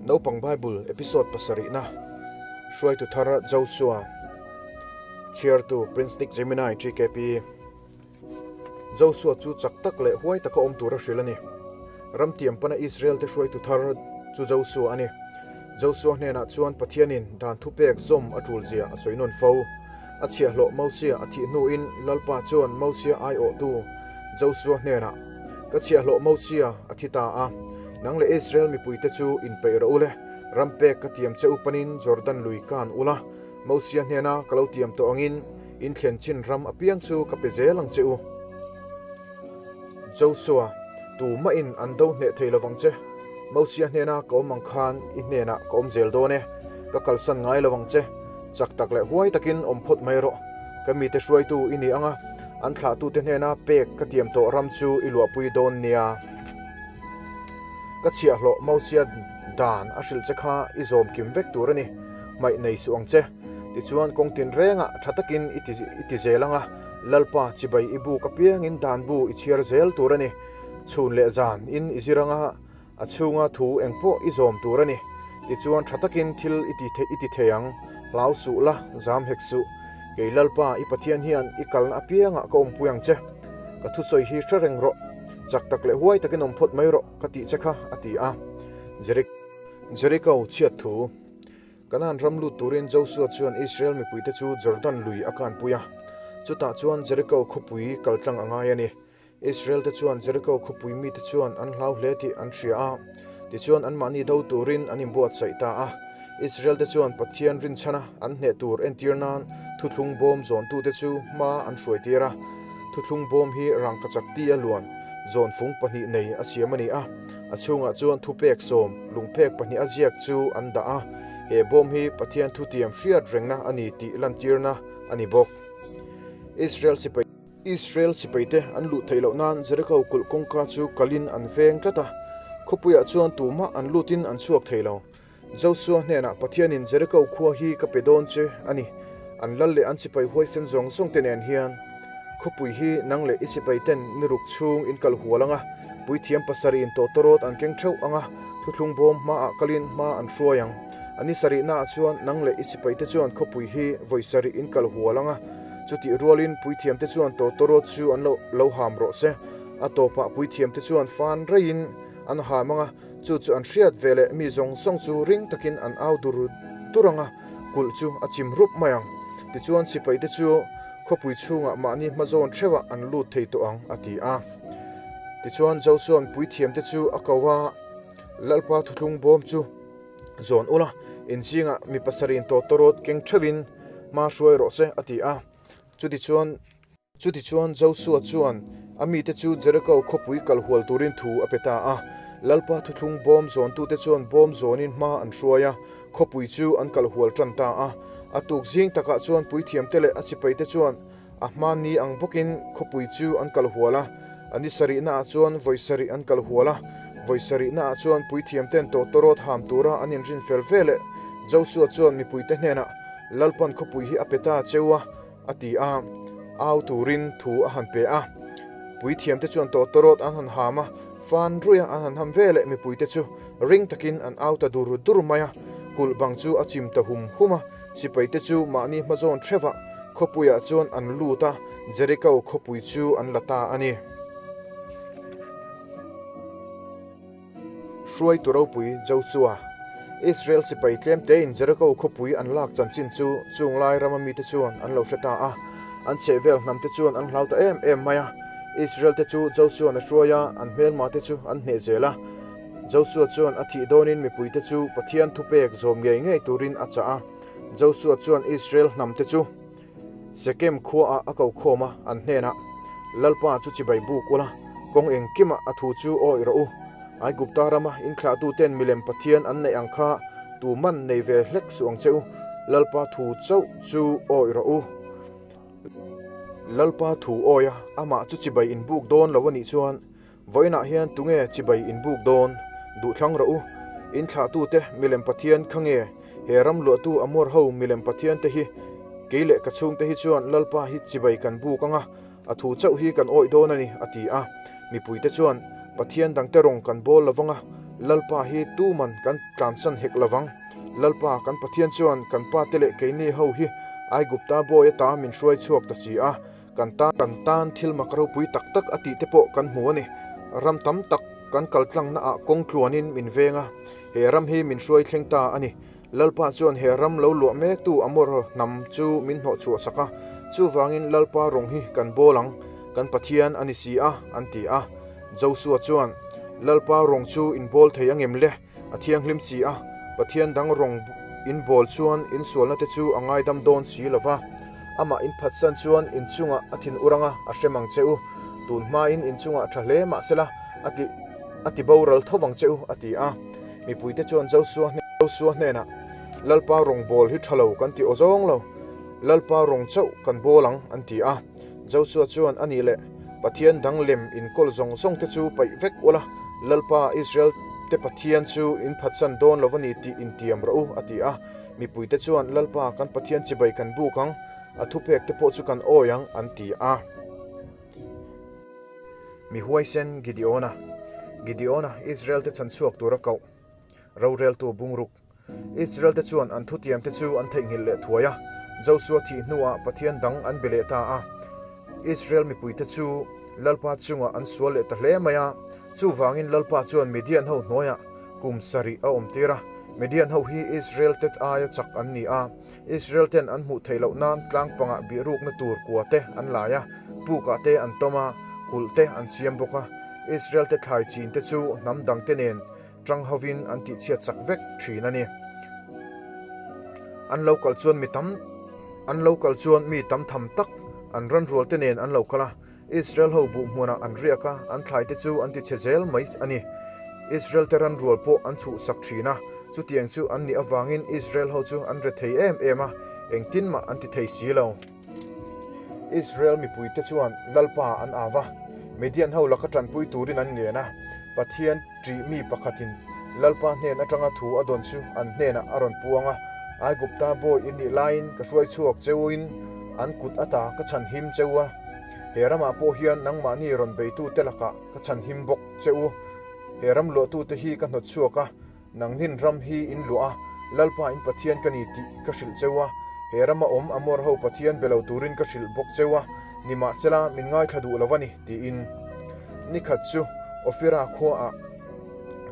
Naupang Bible Episode pasarihna, Hruaitu thar Joshua, Chhiartu Prince Nick Gemini TKP. Joshua chu chak tak leh huai taka awm tur a hrilh a ni. Ramtiam pana Israel te hruaitu thar chu Joshua a ni. Joshua hnenah chuan Pathianin dan thupek zawm a tul zia a sawi nawn fo. A chhiahhlawh Mosia a thih hnuin Lalpa chuan Mosia aiawhtu Joshua hnenah, Ka chhiahhlawh Mosia a thi ta a, nang leh Israel mipuite chu inpeih rawh u le, ram pek ka tiam che u panin Jordan lui kan ula, Mosia hnena ka lo tiam tawh angin in thlen chin ram apiang chu ka pe zel ang che u. Joshua, Tumahin an do hneh thei lovang che. Mosia hnena ka awm ang khan i hnenah ka awm zel dawn e. Ka kalsan ngai lovang che. Chak tak leh huai takin awm phawt mai rawh. Ka mite hruaitu i ni ang a, an thlahtute hnena pek ka tiam tawh ram chu i luahpui dawn nia. Ka chhiahhlawh Mosia dan a hrilh che kha i zawm kim vek tur a ni. Hmaih nei suh ang che. Tichuan kawng tinrengah tha takin i ti i ti zel ang a, Lalpa chibai i buk apiangin dan bu i chhiar zel tur a ni. Chhun leh zan in i zir ang a, a chhunga thu eng pawh i zawm tur a ni. Tichuan tha takin thil i ti i ti thei ang, hlau suh la, zam hek suh. Kei Lalpa i Pathian hian i kalna apiangah ka awmpui ang che. Ka thusawi hi hre reng rawh, chak tak leh huai takin awm phawt mai rawh ka tih che kha, a ti a. Jeriko chhiat thu. Kanaan ram lut turin Josua chuan Israel mipuite chu Jordan lui a kanpui a, chutah chuan Jeriko khawpui kaltlang a ngai a ni. Israel-te chuan Jeriko khawpui mite chuan an hlau hle tih an hria a, tichuan anmahni do turin an inbuatsaih ta a. Israel-te chuan Pathian rinchhana an hneh tur entir nan thuthlung bawm zawntute chu hma an hruaitir a. Thuthlung bawm hi rangkachak ti a luan zawnfung pahnih nei a siam a ni a. A chhungah chuan thupek sawm, lungphek pahnih a ziak chu an dah a, he bawm hi Pathian thutiam hriat rengna a ni tih lantirna a ni bawk. Israel sipai Israel sipaite an luh theih loh nan Jericho kulh kawngka chu kalin an veng tlat a, khawpuiah chuan tumah an lutin an chhuak thei lo. Joshua hnenah Pathianin Jericho khua hi ka pe dawn che a ni, an lal leh an sipai huaisen zawng zawng te nen hian. Khawpui hi nang leh i sipai ten ni ruk chhung in kal hual ang a, puithiam pasarih in tawtawrawt an keng theuh ang a, thuthlung bawm hmaah kalin hma an hruai ang. A ni sarihnaah chuan nang leh i sipai te chuan khawpui hi vawi sarih in kal hual ang a, chutih rualin puithiam te chuan tawtawrawt chu an lo lo ham rawh se. A tawpah puithiam te chuan fan reiin an ham ang a, Chu chu an hriat ve leh mi zawng zawng chu ring takin an au dur dur ang a, kulh chu a chim rup mai ang. Tichuan sipaite chu khawpui chhungah mahni hmazawn theuhah an lut thei tawh ang, a ti a. Tichuan Josua'n puithiamte chu a ko a, Lalpa thuthlung bawm chu zawn ula, in zingah mi pasarih tawtawrawt keng theuhin hma hruai rawh se, a ti a. Chutichuan. Chutichuan Josua chuan a mite chu Jeriko khawpui kal hual turin thu a pe ta a. Lalpa thuthlung bawm zawntute chuan bawm zawnin hma an hruai a, khawpui chu an kal hual tan ta a. A tuk zing takah chuan puithiamte leh a sipaite chuan a hma ni ang bawkin khawpui chu an kal hual a. A ni sarihnaah chuan vawi sarih an kal hual a. Vawi sarihnaah chuan puithiamten tawtawrawt ham tura an inrin fel veleh Josua chuan mipuite hnenah, Lalpan khawpui hi a pe ta cheu a, A ti a, au turin thu a han pe a. Puithiamte chuan tawtawrawt an han ham a, fan ruia an han ham ve leh mipuite chu ring takin an au ta dur dur mai a. Kulh bang chu a chim ta hum hum a, sipaite chu mahni hmazawn hrevah khawpuiah chuan an lut a, Jeriko khawpui chu an la ta a ni. Hruaitu ropui Joshua, Israel sipai tlem tein Jericho khawpui an lak chanchin chu chung lai rama mite chuan an lo hre ta a. An chhehvel hnamte chuan an hlau ta em em mai a. Israel-te chu Joshua'n a hruai a, an hmelmate chu an hneh zel a. Joshua chuan a thih dawnin mipuite chu Pathian thupek zawm ngei ngei turin a chah a. Joshua chuan Israel hnamte chu Sekem khuaah a ko khawm a, an hnenah, Lalpa chu chibai buk ula, kawng engkimah a thu chu awih rawh u. Aigupta rama inthlahtuten milem Pathian an neih ang kha tu man nei ve hlek suh ang che u. Lalpa thu chauh chu awih rawh u. Lalpa thu awih a, amah chu chibai inbuk dawn lo a nih chuan, Vawiinah hian tunge chibai inbuk dawn? Duhthlang rawh u. Inthlahtute milem Pathian kha nge? He ram luahtu Amor ho milem Pathian te hi kei leh ka chhungte hi chuan Lalpa hi chibai kan buk ang a, a thu chauh hi kan awih dawn a ni, a ti a. Mipuite chuan, Pathian dangte rawng kan bawl lo vang a, Lalpa hi tuman kan tlansan hek lovang. Lalpa kan Pathian chuan kan pate leh keini ho hi Aigupta bawi ata min hruai chhuak ta si a, kan tan kan tan thil mak ropui tak tak a tih te pawh kan hmu a ni. Ram tam tak kan kal tlangna ah kawng tluanin min veng a, he ram hi min hruai thleng ta a ni. Lalpa chuan he ram lo luah mektu Amor hnam chu min hnawh chhuah sak a, chuvangin Lalpa rawng hi kan bawl ang, kan Pathian a ni si a, an ti a. Josua chuan, Lalpa rawng chu in bawl thei angem le? A thianghlim si a, Pathian dang rawng in bawl chuan in sualna te chu a ngaidam dawn si lo va. Amah in phatsan chuan in chungah a thin ur anga a hrem ang che u. Tun hmain in chungah tha hle mah sela a ti a ti boral tho vang che u, a ti a. Mipuite chuan Josua Josua hnenah, Lalpa rawng bawl hi tha lo kan ti aw zawng lo, Lalpa rawng chauh kan bawl ang, an ti a. Josua chuan a nih leh Pathian dang lem inkawl zawng zawng te chu paih vek ula, Lalpa Israel te Pathian chu in phatsan dawn lo a ni tih intiam rawh u, a ti a. Mipuite chuan, Lalpa kan Pathian chibai kan buk ang, a thupek te pawh chu kan awi ang, an ti a. Mi huaisen Gideona Gideona, Israel te chhanchhuak tura koh roreltu bungruk. Israel-te chuan an thutiamte chu an theihnghilh leh thuai a, Josua thih hnuah Pathian dang an be leh ta a. Israel mipuite chu Lalpa chungah an sual leh ta hle mai a, chuvangin Lalpa chuan Midian ho hnuaiah kum sarih a awmtir a. Midian ho hi Israel-te aia chak an ni a, Israel-ten an hmuh theih loh nan tlang pangah bihrukna tur kua te an lai a, pukah te an tawm a, kulh te an siam bawk a. Israel-te thlai chinte chu hnam dangte nen Tang hovin an tihchhiat chak vek thin a ni. An lo kal chuan mi tam An lo kal chuan mi tam tham tak an ran rual te nen an lo kal a, Israel ho buh hmunah an riak a, an thlai te chu an tichhe zel mai a ni. Israel te ran rual pawh an chhuhsak thin a, chutiang chu an nih avangin Israel ho chu an re thei em em a, engtin mah an ti thei si lo. Israel mipuite chuan Lalpa an au va, Midian ho laka tanpui turin an ngen a. Pathian ṭih mi pakhatin Lalpa hnen aṭanga thu a dawn chu an hnenah a rawn puang a, Aigupta bawi i nih laiin ka hruai chhuak cheuin an kut ata ka chhanhim cheu a, he ramah pawh hian nangmahni rawn beitute lakah ka chhanhim bawk che u. He ram luahtute hi ka hnawt chhuak a, Nangnin ram hi in luah a, Lalpa in Pathian ka ni tih ka hrilh cheu a, he rama awm Amor ho Pathian be lo turin ka hrilh bawk cheu a, nimahsela min ngaithla duh lo a ni, tiin. Ni khat chu Ofira khuaah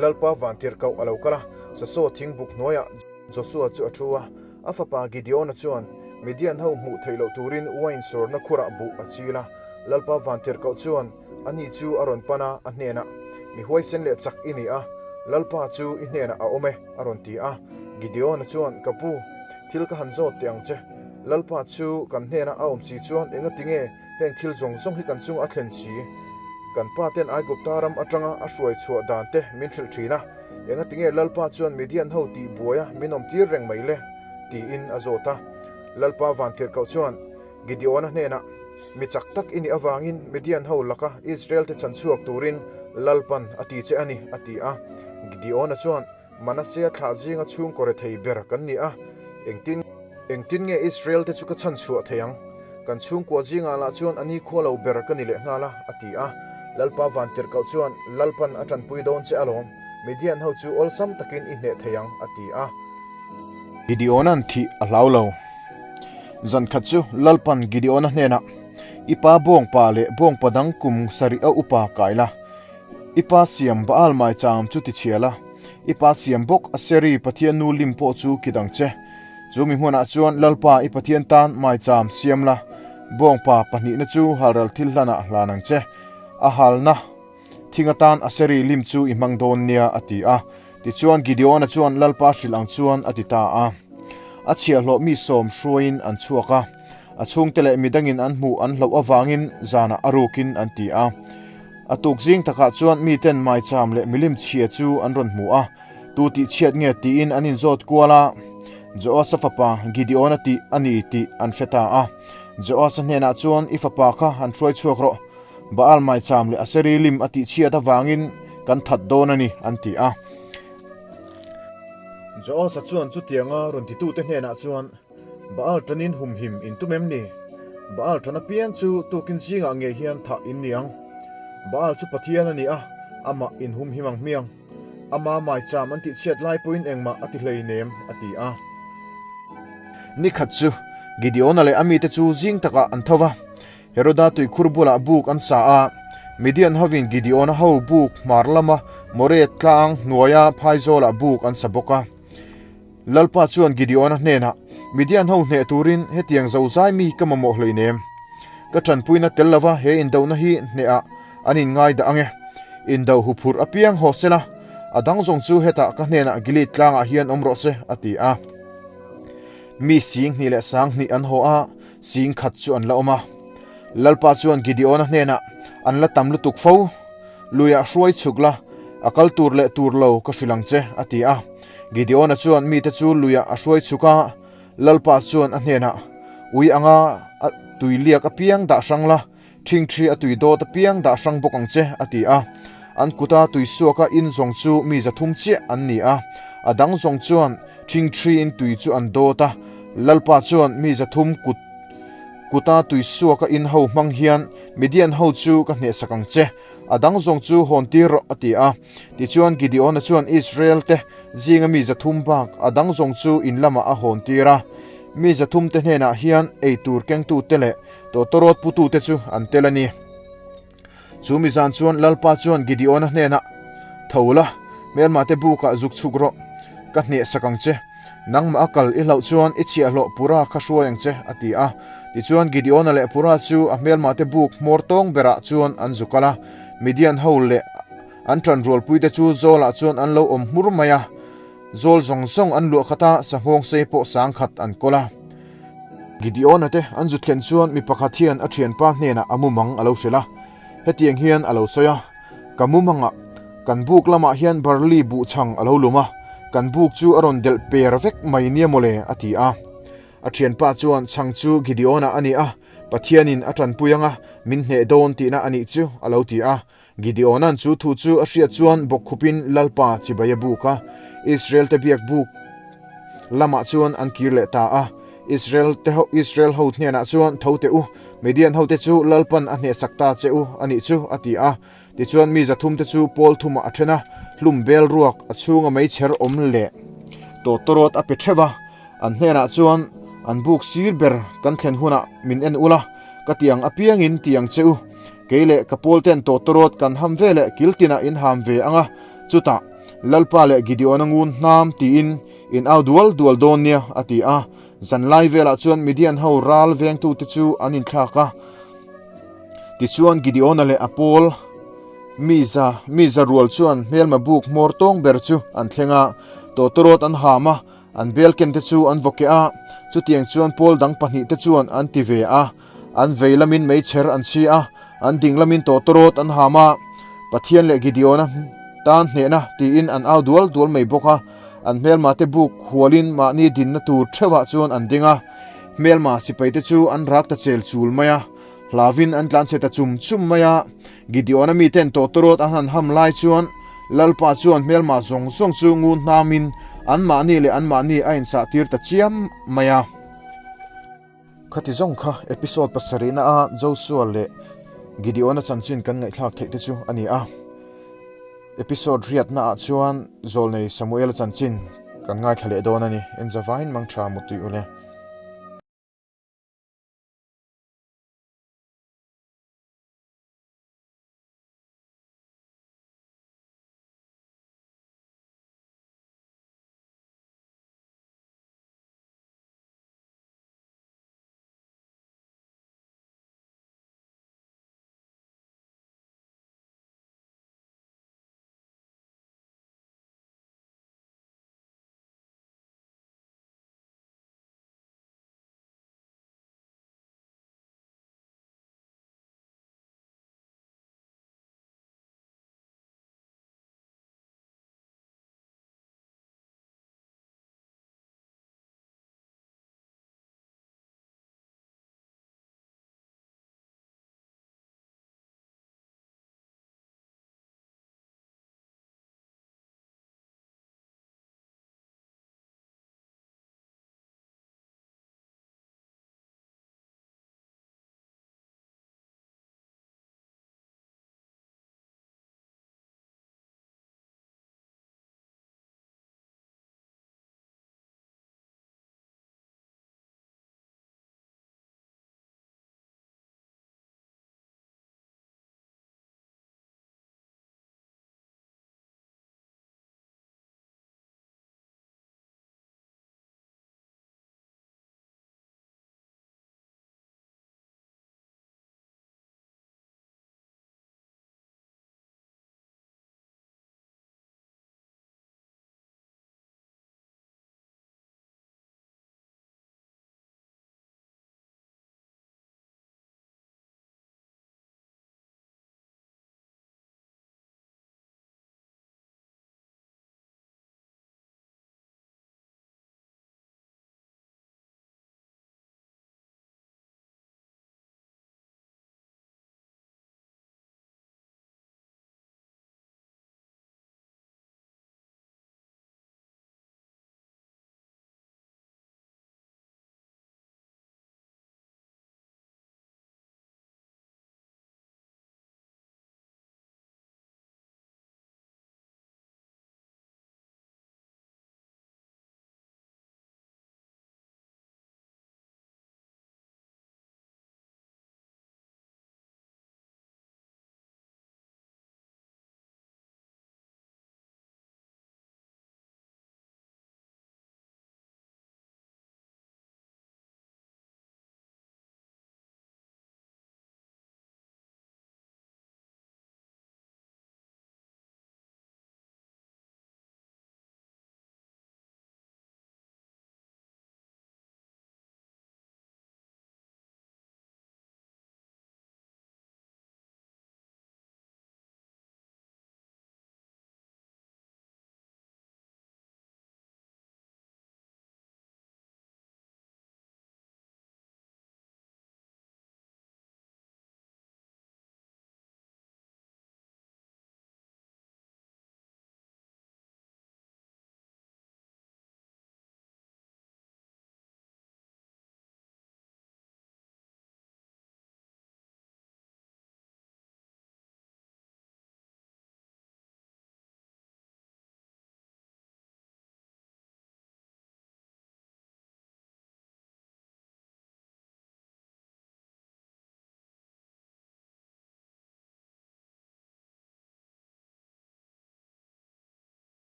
Lalpa vantirhkoh a lo kal a, Sasaw thingbuk hnuaiah Josua chu a thu a, a fapa Gideona chuan Midian ho hmuh theih loh turin uain sawrna khurah buh a chil a, Lalpa vantirhkoh chuan Ani chu a rawn pan a, a hnenah, Mi huaisen leh chak i ni a, Lalpa chu i hnenah a awm e, a rawn ti a. Gideon-a chuan, Ka pu, thil ka han zawt teh ang che. Lalpa chu kan hnenah a awm si chuan engati nge heng thil zawng zawng hi kan chunga a thlen si? Kan pa ten Aigupta ram atanga a hruai chhuah dan te min hrilh thin a, engati nge Lalpa chuan Midian ho tih buaia min awmtir reng mai le? tiin a zawt a. Lalpa vantirhkoh chuan, Gideon-a hnenah, Mi chak tak i nih avangin Midian ho laka Israel-te chan chhuak turin Lalpan a ti che a ni, a ti a. Gideon-a chuan, Manasea thlah zinga chhungkaw rethei ber kan ni a, engtin engtin nge Israel-te chu ka chhan chhuah thei ang? Kan chhungkua zingah lah chuan a ni khua lo ber ka ni leh nghal a, a ti a. Lalpa vantirhkoh chuan, Lalpan a tanpui dawn che alawm, Midian ho chu awlsam takin i hneh thei ang, a ti a. Gideon-a'n thih a hlau lo. Zan khat chu Lalpan Gideona hnenah, I pa bawngpa leh bawngpa dang kum sarih a upa kai la, i pa siam Baal maicham chu tichhia la, i pa siam bawk Aseri pathian nu lim pawh chu ki dang che. Chu mi hmunah chuan Lalpa i Pathian tan maicham siam la, bawngpa pahnihna chu halral thil hlanah hlan ang che. A halna thing atan Aseri lim chu i hmang dawn nia, a ti a. Tichuan Gideona chuan Lalpa hrilh ang chuan a ti ta a. A chhiahhlawh mi sawm hruaiin an chhuak a, a chhungte leh midangin an hmuh an hlauh avangin zanah a rukin an ti a. A tuk zing takah chuan miten maicham leh milim chhia chu an rawn hmu a, tu tih chhiat nge tiin an inzawt kual a. Joasa fapa Gideona tih a ni tih an hre ta a. Joasa hnenah chuan, I fapa kha han hruai chhuak rawh. Baal maicham leh Aseri lim a tihchhiat avangin kan that dawn a ni, an ti a. Joasa chuan chutianga rawn titute hnenah chuan, Baal tanin humhim in tum em ni? Baal tan apiang chu tukin zingah ngei hian thah in ni ang. Baal chu Pathian a ni a, amah in humhim ang hmiang. Ama maicham an tihchhiat lai pawhin engmah a ti hleinem, a ti a. Ni khat chu Gideona leh a mite chu zing takah an tho va, Heroda tuikhur bulah buk an sa a. Midian hovin Gideona ho buk hmar lama More tlang hnuaia phaizawlah buk an sa bawk a. Lalpa chuan Gideona hnenah, Midian ho hneh turin hetiang zozai mi ka mamawh hleinem. Ka tanpuina tel lova he indohna hi hnehah an inngai dah ang e. Indo huphurh apiang haw sela, a dang zawng chu hetah ka hnenah Gilead tlangah hian awm rawh se, a ti a. Mi 20 leh 2000 an haw a, sing khat chu an la awm a. Lalpa chuan Gideona hnenah, An la tam lutuk fo. Luiah hruai chhuk la, a kal tur leh tur lo ka hrilh ang che, a ti a. Gideona chuan mite chu luiah a hruai chhuk a, Lalpa chuan a hnenah, Ui anga a tui liak apiang dah hrang la, ṭhingṭhi a tui dawt apiang dah hrang bawk ang che, a ti a. An kuta tui suaka in zawng chu mi 300 chiah an ni a, a dang zawng chuan ṭhingṭhiin tui chu an dawt a. Lalpa chuan mi 300 kut kuta tui suaka in ho hmang hian Midian ho chu ka hnehsak ang che, a dang zawng chu hawn tir rawh, a ti a. Tichuan Gideona chuan Israel te zinga mi 300 bak a dang zawng chu in lamah a hawn tir a. Mi 300 te hnenah hian ei tur kengtute leh tawtawrawt putute chu an tel a ni. Chu mi zan chuan Lalpa chuan Gideona hnenah, Tho la, hmelmate bukah zuk chhuk rawh, ka hnehsak ang che. Nangmah a kal i hlauh chuan i chhiahhlawh Pura kha hruai ang che, a ti a. Tichuan Gideona leh Pura chu a hmelmate buk hmawr tawng berah chuan an zu kal a. Midian ho leh an ṭanrualpuite chu zawlah chuan an lo awm hmur mai a. Zawl zawng zawng an luah khat a, sanghawng sei pawh 10,000 an kawl a. Gideona te an zu thlen chuan mi pakhat hian a ṭhianpa hnenah a mumang a lo hrilh a. Hetiang hian a lo sawi a, Ka mumangah kan buk lamah hian barley buhchang a lo lum a, kan buk chu a rawn delh per vek mai nia mawle, a ti a. A ṭhianpa chuan chhang chu Gideona a ni a, Pathianin a ṭanpui anga min hneh dawn tihna a nih chu, a lo ti a. Gideona'n chu thu chu a hriat chuan bawkkhupin Lalpa chibai a buk a, Israel-te biak buk lamah chuan an kir leh ta a. Israel te ho Israel ho hnenah chuan tho teh u, Midian hote chu Lalpan a hnehsak ta che u a nih chu, a ti a. Tichuan mi 300 te chu pawl thumah a then a, hlum bel ruak a chhunga meichher awm leh tawtawrawt a pe theuh a. An hnenah chuan an buk sir ber kan thlen hunah min en ula, ka tiang apiangin ti ang che u. Kei leh ka pawl ten tawtawrawt kan ham ve leh kil tinah in ham ve ang a, chutah Lalpa leh Gideona ngun hnam tiin in au dual dual dawn nia, a ti a. Zanlai velah chuan Midian ho ral vengtute chu an inthlak a. Tichuan Gideona leh a pawl mi za mi za rual chuan hmelma buk hmawr tawng ber chu an thleng a, tawtawrawt an ham a, an bel ken te chu an vaw keh a, chutiang chuan pawl dang pahnihte chuan an ti ve a. An vei lamin meichher an chhi a, an ding lamin tawtawrawt an ham a, Pathian leh Gideona tan hnehna tiin an au dual dual mai bawk a. An hmelmate buk hualin mahni dinna tur theuhah chuan an ding a, hmelma sipaite chu an rak ta chel chul mai a, hlavin an tlanchhe ta chum chum mai a. Gideona miten tawtawrawt an han ham lai chuan Lalpa chuan hmelma zawng zawng chu ngun hnamin anmahni leh anmahni a insahtir ta chiam mai a. Khati zawng kha episode pasarihna a Joshua leh Gideona chanchin kan ngaihthlak theih te chu a ni a. Episode riatna ah chuan Zawlnei Samuela chanchin kan ngaithla leh dawn a ni. Enzavain mangtha mutui ule.